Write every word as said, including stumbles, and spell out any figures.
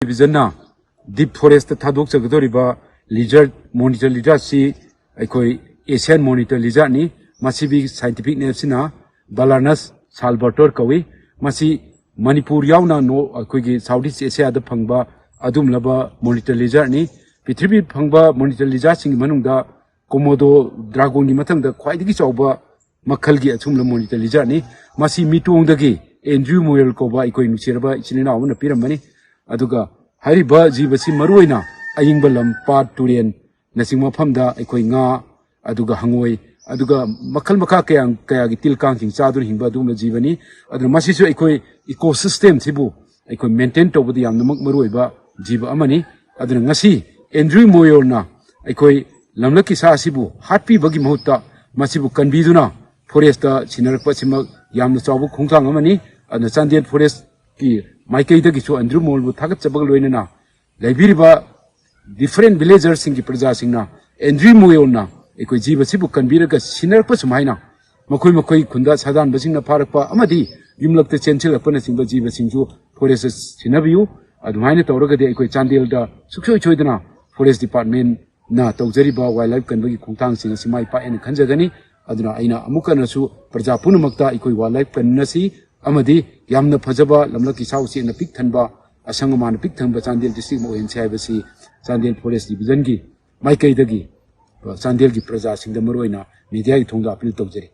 ꯗꯤꯕꯤꯖꯟꯅ deep forest ꯊꯥꯗꯣꯛꯆꯒꯗꯧꯔꯤꯕ ꯂꯤꯖꯔꯠ, monitor ꯂꯤꯖꯔꯠꯁꯤ ꯑꯩꯈꯣꯏ Asian monitor ꯂꯤꯖꯔꯠꯅꯤ꯫ ꯃꯁꯤꯒꯤ scientific ꯅꯦꯝꯁꯤꯅ ꯕꯂꯥꯔꯅꯁ ꯁꯥꯜꯕꯔꯇꯣꯔ ꯀꯧꯏ꯫ ꯃꯁꯤ ꯃꯅꯤꯄꯨꯔ ꯌꯥꯎꯅ ꯅꯣ-, ꯑꯩꯈꯣꯏꯒꯤ ꯁꯥꯎꯠ ꯏꯁ ꯑꯦꯁꯤꯌꯥꯗ ꯐꯪꯕ ꯑꯗꯨꯒꯨꯝꯂꯕ ꯃꯣꯅꯤꯇꯔ ꯂꯤꯖꯔꯠꯅꯤ꯫ ꯄ꯭ꯔꯤꯊꯤꯕꯤ ꯐꯪꯕ ꯃꯣꯅꯤꯇꯔ ꯂꯤꯖꯔꯠꯁꯤꯡꯒꯤ ꯃꯅꯨꯡꯗ ꯀꯣꯃꯣꯗꯣ ꯗ꯭ꯔꯥꯒꯣꯟꯒꯤ ꯃꯊꯪꯗ ꯈ꯭ꯋꯥꯏꯗꯒꯤ ꯆꯥꯎꯕ ꯃꯈꯜꯒꯤ ꯑꯆꯨꯝꯕ ꯃꯣꯅꯤꯇꯔ ꯂꯤꯖꯔꯠꯅꯤ꯫ ꯃꯁꯤ ꯃꯤꯇꯣꯡꯗꯒꯤ ꯑꯦꯟꯗ꯭ꯔꯤꯌꯨ ꯃꯣꯌꯦꯜ ꯀꯧꯕ ꯑꯩꯈꯣꯏ ꯅꯨꯡꯁꯤꯔꯕ ꯏꯆꯤꯟ ꯏꯅꯥꯎ ꯑꯃꯅ ꯄꯤꯔꯝꯕꯅꯤ꯫ ꯑꯗꯨꯒ ꯍꯥꯏꯔꯤꯕ ꯖꯤꯕꯁꯤ ꯃꯔꯨꯑꯣꯏꯅ ꯑꯏꯪꯕ ꯂꯝ, ꯄꯥꯠ, ꯇꯨꯔꯦꯟ ꯅꯆꯤꯡꯕ ꯃꯐꯝꯗ ꯑꯩꯈꯣꯏ ꯉꯥ, ꯑꯗꯨꯒ ꯍꯪꯉꯣꯏ, ꯑꯗꯨꯒ ꯃꯈꯜ ꯃꯈꯥ ꯀꯌꯥ, ꯀꯌꯥꯒꯤ ꯇꯤꯜ ꯀꯥꯡꯁꯤꯡ ꯆꯥꯗꯨꯅ ꯍꯤꯡꯕ ꯑꯗꯨꯒꯨꯝꯕ ꯖꯤꯕꯅꯤ꯫ ꯑꯗꯨꯅ ꯃꯁꯤꯁꯨ ꯑꯩꯈꯣꯏ ꯏꯀꯣ ꯁꯤꯁꯇꯦꯝꯁꯤꯕꯨ ꯑꯩꯈꯣꯏ ꯃꯦꯟꯇꯦꯟ ꯇꯧꯕꯗ ꯌꯥꯝꯅꯃꯛ ꯃꯔꯨꯑꯣꯏꯕ ꯖꯤꯕ ꯑꯃꯅꯤ꯫ ꯑꯗꯨꯅ ꯉꯁꯤ ꯑꯦꯟꯗ꯭ꯔꯤꯌꯨ ꯃꯣꯌꯣꯜꯅ ꯑꯩꯈꯣꯏ ꯂꯝꯂꯛꯀꯤ ꯁꯥ ꯑꯁꯤꯕꯨ ꯍꯥꯠꯄꯤꯕꯒꯤ ꯃꯍꯨꯠꯇ ꯃꯁꯤꯕꯨ ꯀꯟꯕꯤꯗꯨꯅ ꯐꯣꯔꯦꯁꯇ ꯁꯤꯟꯅꯔꯛꯄ ꯑꯁꯤꯃꯛ ꯌꯥꯝꯅ ꯆꯥꯎꯕ ꯈꯣꯡꯊꯥꯡ ꯑꯃꯅꯤ꯫ ꯑꯗꯨꯅ ꯆꯥꯟꯗꯦꯜ ꯐꯣꯔꯦꯁꯀꯤ ꯃꯥꯏꯀꯩꯗꯒꯤꯁꯨ ꯑꯦꯟꯗ꯭ꯔꯤꯌꯨ ꯃꯣꯌꯣꯜꯕꯨ ꯊꯥꯒꯠꯆꯕꯒ ꯂꯣꯏꯅꯅ ꯂꯩꯕꯤꯔꯤꯕ ꯗꯤꯐꯔꯦꯟ ꯚꯤꯂꯦꯖꯔꯁꯤꯡꯒꯤ ꯄ꯭ꯔꯖꯥꯁꯤꯡꯅ ꯑꯦꯟꯗ꯭ꯔꯤꯌꯨ ꯃꯣꯌꯣꯜꯅ ꯑꯩꯈꯣꯏ ꯖꯤꯕꯁꯤꯕꯨ ꯀꯟꯕꯤꯔꯒ ꯁꯤꯟꯅꯔꯛꯄ ꯁꯨꯃꯥꯏꯅ ꯃꯈꯣꯏ ꯃꯈꯣꯏ ꯈꯨꯟꯗ ꯁꯥꯗꯥꯟꯕꯁꯤꯡꯅ ꯐꯥꯔꯛꯄ ꯑꯃꯗꯤ ꯌꯨꯝꯂꯛꯇ ꯆꯦꯟꯁꯤꯜꯂꯛꯄꯅꯆꯤꯡꯕ ꯖꯤꯕꯁꯤꯡꯁꯨ ꯐꯣꯔꯦꯁꯇ ꯁꯤꯟꯅꯕꯤꯌꯨ꯫ ꯑꯗꯨꯃꯥꯏꯅ ꯇꯧꯔꯒꯗꯤ ꯑꯩꯈꯣꯏ ꯆꯥꯟꯗꯦꯜꯗ ꯁꯨꯡꯁꯣꯏ ꯁꯣꯏꯗꯅ ꯐꯣꯔꯦꯁ ꯗꯤꯄꯥꯔꯠꯃꯦꯟꯅ ꯇꯧꯖꯔꯤꯕ ꯋꯥꯏꯜ ꯂꯥꯏꯐ ꯀꯟꯕꯒꯤ ꯈꯣꯡꯊꯥꯡꯁꯤꯡ ꯑꯁꯤ ꯃꯥꯏ ꯄꯥꯛꯑꯦꯅ ꯈꯟꯖꯒꯅꯤ꯫ ꯑꯗꯨꯅ ꯑꯩꯅ ꯑꯃꯨꯛ ꯍꯟꯅꯁꯨ ꯄ꯭ꯔꯖꯥ ꯄꯨꯝꯅꯃꯛꯇ ꯑꯩꯈꯣꯏ ꯋꯥꯏꯜ ꯂꯥꯏꯐ ꯀꯟꯃꯤꯟꯅꯁꯤ ꯑꯃꯗꯤ ꯌꯥꯝꯅ ꯐꯖꯕ ꯂꯝꯂꯛꯀꯤ ꯁꯥ ꯎꯆꯦꯛꯅ ꯄꯤꯛ ꯊꯟꯕ, ꯑꯁꯪ ꯑꯃꯥꯟꯅ ꯄꯤꯛ ꯊꯟꯕ ꯆꯥꯟꯗꯦꯜ ꯗꯤꯁꯇ꯭ꯔꯤꯛ ꯑꯃ ꯑꯣꯏꯍꯟꯁꯤ ꯍꯥꯏꯕꯁꯤ ꯆꯥꯟꯗꯦꯜ ꯐꯣꯔꯦꯁ ꯗꯤꯕꯤꯖꯟꯒꯤ ꯃꯥꯏꯀꯩꯗꯒꯤ ꯆꯥꯟꯗꯦꯜꯒꯤ ꯄ꯭ꯔꯖꯥꯁꯤꯡꯗ ꯃꯔꯨꯑꯣꯏꯅ ꯃꯤꯗꯤꯌꯥꯒꯤ ꯊꯣꯡꯗ ꯑꯄꯤꯜ ꯇꯧꯖꯔꯤ꯫